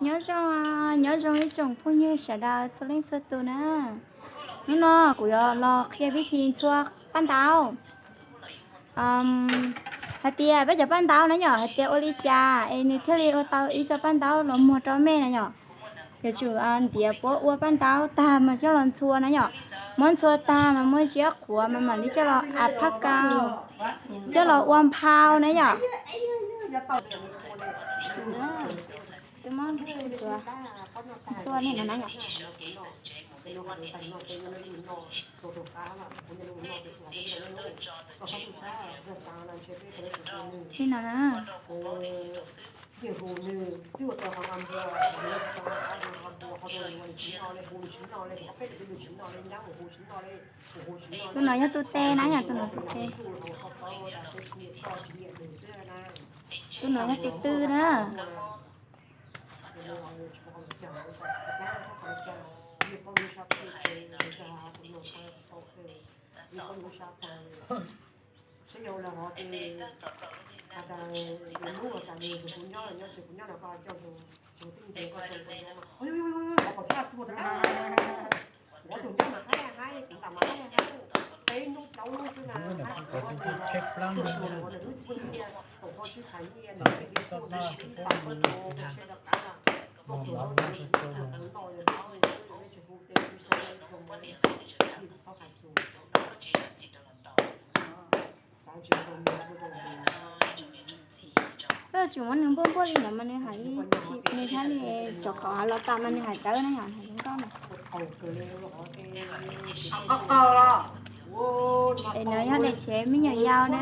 Nyob zoo, nyob zoo ib tsoom phooj ywg sawv daws txhua leej txhua tus na. Hnub no kuv yuav los qhia vib thi ntxhua paj ntaub. Hais tias peb cov paj ntaub na yom, hais tias ua li cas es nws thiaj li ua tau ib co paj ntaub los muag rau mej na yom. Yuav tsum ntiav puab ua paj ntaub tag mas coj los ntxhua na yom. Muab ntxhua tag mas muab ziab qhuav mas mam li coj los a phaj kau, coj los ua nphau na yom. Ntxhua li no na yom. Li no na. Tus no yog tus tes na yom, tus no tus tes. Tus no yog tus tw na. Koj tsis muab nws npuaj npuaj li ntawd mas nws hais li tsis, nws hais li cov qhov los tas mas nws hais dawb na yom, hais zoo nkauj na. Es no yog daim sev me nyuam yaus na.